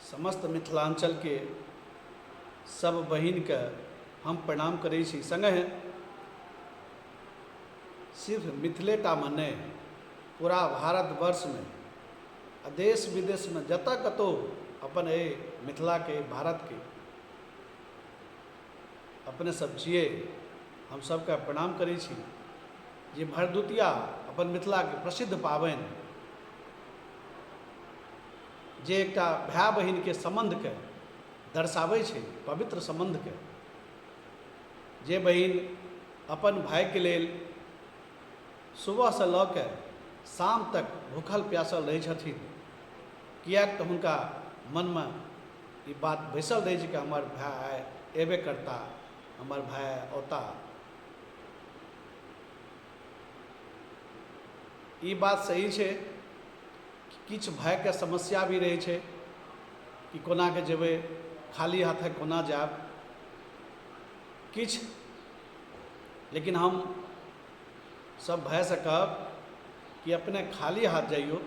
समस्त मिथिलाञ्चलके सब बहिनके हम प्रणाम करै छी। सङ्गहि सिर्फ मिथिलेटामे नहि, पूरा भारतवर्षमे आ देश विदेशमे जतऽ कतहु अपन एहि मिथिलाके, भारतके अपने सब छियै, हम सबके प्रणाम करै छी जे भरदुतिया अपन मिथिलाके प्रसिद्ध पाबनि, जे एकटा भाय बहिनके सम्बन्धके दर्शाबै छै, पवित्र सम्बन्धके, जे बहिन अपन भायके लेल सुबहसँ लऽ कऽ शाम तक भूखल प्यासल रहै छथिन, किएक तऽ हुनका मनमे ई बात बैसल रहै छै कि हमर भाय आइ अएबे करता, हमर भाय औता। ई बात सही छै कि किछु भायके समस्या भी रहै छै कि कोनाके जेबै, खाली हाथे कोना जायब किछु, लेकिन हम सब भायसँ कहब कि अपने खाली हाथ जइयौ,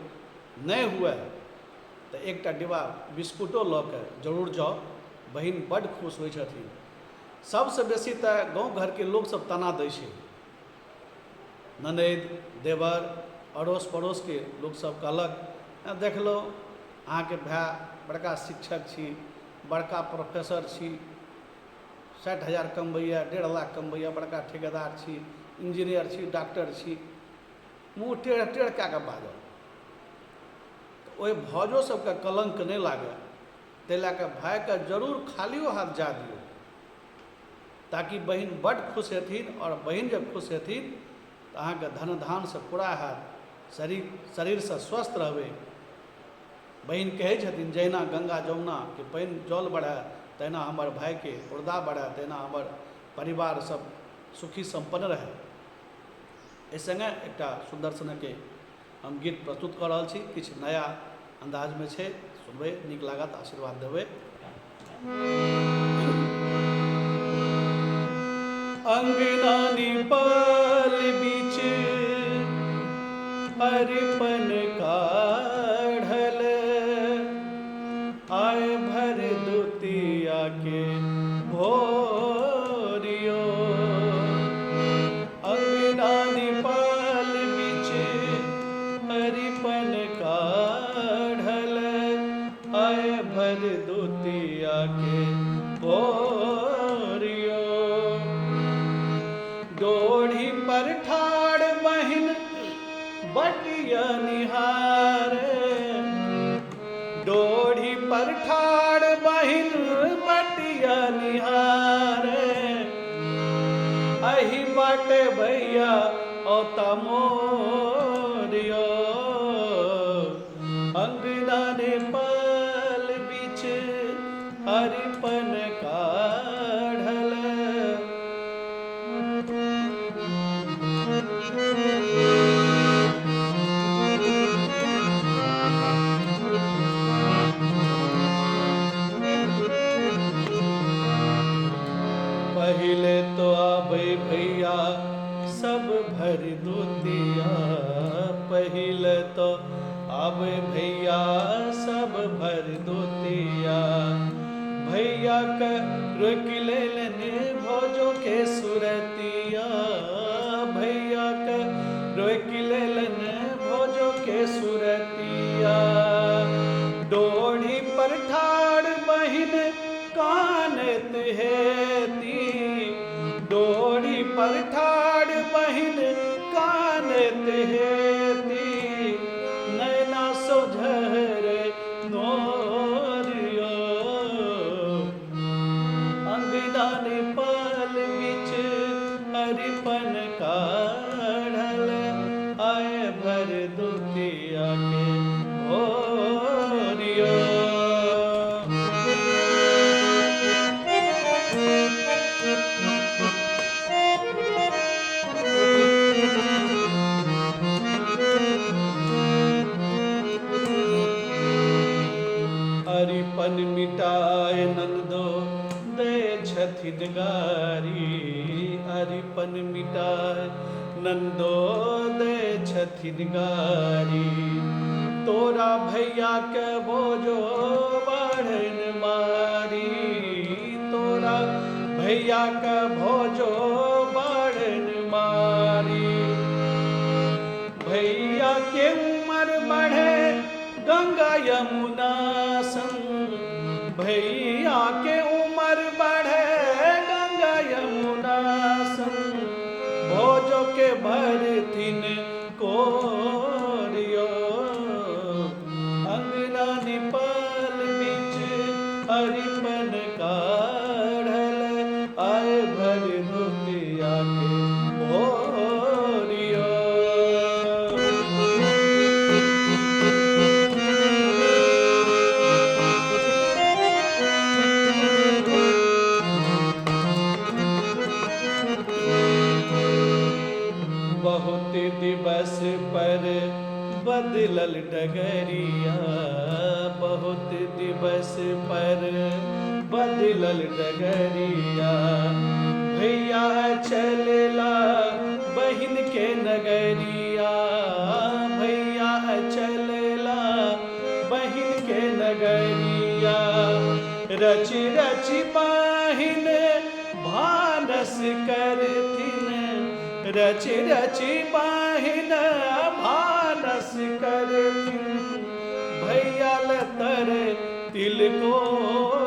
नहि हुए तऽ एकटा डिब्बा बिस्कुटो लऽ कऽ जरूर जाउ, बहिन बड्ड खुश होइ छथिन। सबसँ बेसी तऽ गाँव घरके लोकसब ताना दै छै, ननैद देवर अड़ोस पड़ोसके लोकसब कहलक, देखलहुँ अहाँके भाय बड़का शिक्षक छी, बड़का प्रोफेसर छी, 60,000 कमबैए, 1.5 लाख कमबैए, बड़का ठेकेदार छी, इंजीनियर छी, डॉक्टर छी, मुँह टेढ़ टेढ़ कए कऽ बाजल। तऽ ओहि भौजो सबके कलङ्क नहि लागय, ताहि लए कऽ भायके जरूर खालियो हाथ जा दियौ, ताकि बहिन बड्ड खुश हेथिन। आओर बहिन जब खुश हेथिन तऽ अहाँके धन धानसँ पूरा हैत, शरीरसँ स्वस्थ रहबै। बहिन कहै छथिन जहिना गङ्गा जमुनाके पानि जल बढ़य तहिना हमर भायके उर्दा बढ़य, तहिना हमर परिवार सब सुखी सम्पन्न रहय। एहि सङ्गे एकटा सुन्दर सनके हम गीत प्रस्तुत कऽ रहल छी, किछु नया अन्दाजमे छै, सुनबै, नीक लागत, आशीर्वाद देबै। अंगना निपाल बीच अरिपन काढ़ल, आय भर दुतिया के भोरियो। अंगना निपाल बीच अरिपन काढ़ल, आय भर दुतिया के भोरियो। डोढ़ी पर ठाड़ बहिन बटिया निहारे, डोढ़ी पर ठाड़ बहिन बटिया निहारे, अही बाटे भैया औता मोरियो। अंगना नेपाल बीच अरिपन काढ़ल। पहिले तो आबे भैया सब भर दुतिया, पहिले तो आबे भैया सब भर दुतिया। भैया के रोकि लेलनि भौजो के सुरतिया, भैया के रोकि लेलनि भौजो के सुरतिया। डोढ़ी पर ठाड़ बहिन कानत हेती, डोरी पर ठाड़ बहिन कानत हेती, नैना सोझरे नोरियो। अंगना नेपाल बिच अरिपन काढ़ल, आय भर दुतिया के भोरियो। अरिपन मिटाय नन्दो दै छथिन गारी, अरिपन मिटाय नन्दो दै छथिन गारी। तोरा भैया के बोझो बढ़ भैया के भोजो बड़न मारी। भैया के उम्र बढ़े गंगा यमुना संग, भैया के उम्र बढ़े गंगा यमुना संग, भोजो के भरथिन कोरियो। अंगना निपल बिच अरिपन काढ़ल, आय भर दुतिया के भोरियो। बहुत दिवस पर बदलल डगरिया, बहुत दिवस पर बदलल डगरिया, भैया चलला बहिन के नगरिया, भैया चलला बहिन के नगरिया। रच रच बहिन भानस करथिन, रच रच बहिन भानस करथिन, भैया लतर तिलकोरियो।